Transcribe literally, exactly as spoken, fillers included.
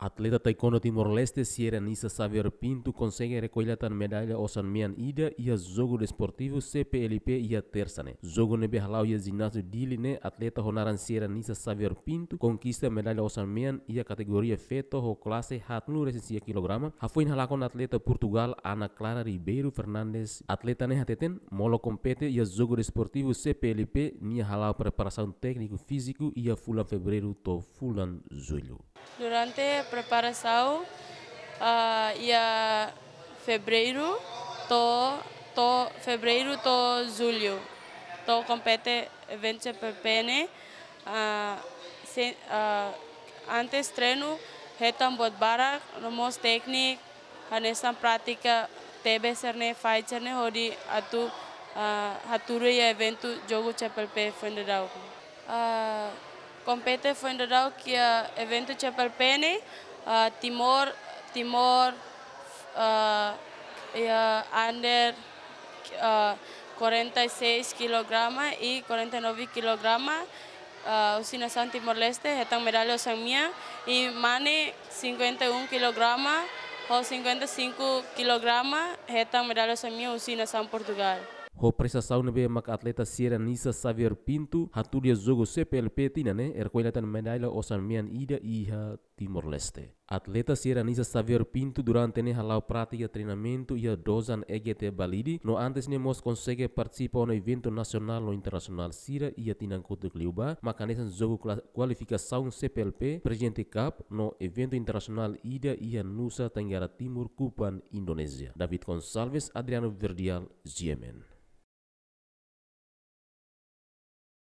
Atleta taekwondo Timor-Leste Sierra Nisa Xavier Pinto konsege rekolla tan medalla osan-mean ida iha Jogu Desportivu C P L P iha Tersa ne'e. Jogu ne'ebé hala'o iha jináziu Dili ne'e, atleta ho naran Sierra Nisa Xavier Pinto konkista medalla osan-mean iha kategoria feto ho klase haat-nulu resin sia kilograma, hafoin halakon atleta Portugal Ana Clara Ribeiro Fernandes. Atleta ne'e hateten, molok kompete iha Jogu Desportivu C P L P, nia hala'o preparasaun tékniku fíziku iha fulan Fevereiru to'o fulan Jullu. Durante preparasaun, ah, iha Fevereiru to'o, to'o Fevereiru to'o Jullu, to'o kompete eventu C P L P ne'e, ah, se, ah, antes treinu hetan buat barak, no mós tékniku, hanesan prátika tebes sira-ne'e, fight sira-ne'e, hodi atu, ah, hatudu iha eventu Jogu C P L P foin daudauk. Ah, kompete foin daudauk iha eventu C P L P ne'e, ah, Timor, Timor, ah, iha under, ah, quarenta e seis kilograma i quarenta e nove kilograma, ah, husi nasaun Timor-Leste hetan medalla osan-mean, i mane cinquenta e um kilograma ho cinquenta e cinco kilograma hetan medalla osan-mean husi nasaun Portugal. Ho prestasaun ne'ebé mak atleta Sierra Nisa Xavier Pinto hatudu iha Jogu C P L P tinan ne'e, rekolla tan medalla osan-mean ida iha Timor-Leste. Atleta Sierra Nisa Xavier Pinto durante ne'e hala'o prátika treinamentu iha Dozan E G T Balide, no antes ne'e mós konsege partisipa ona eventu nasionál no internasionál sira iha tinan kotuk liubá, mak hanesan jogu kla-, kualifikasaun C P L P, Presidente Cup, no eventu internasionál ida iha Nusa Tenggara Timur, Kupang, Indonézia. David Gonçalves, Adriano Verdial, G M N.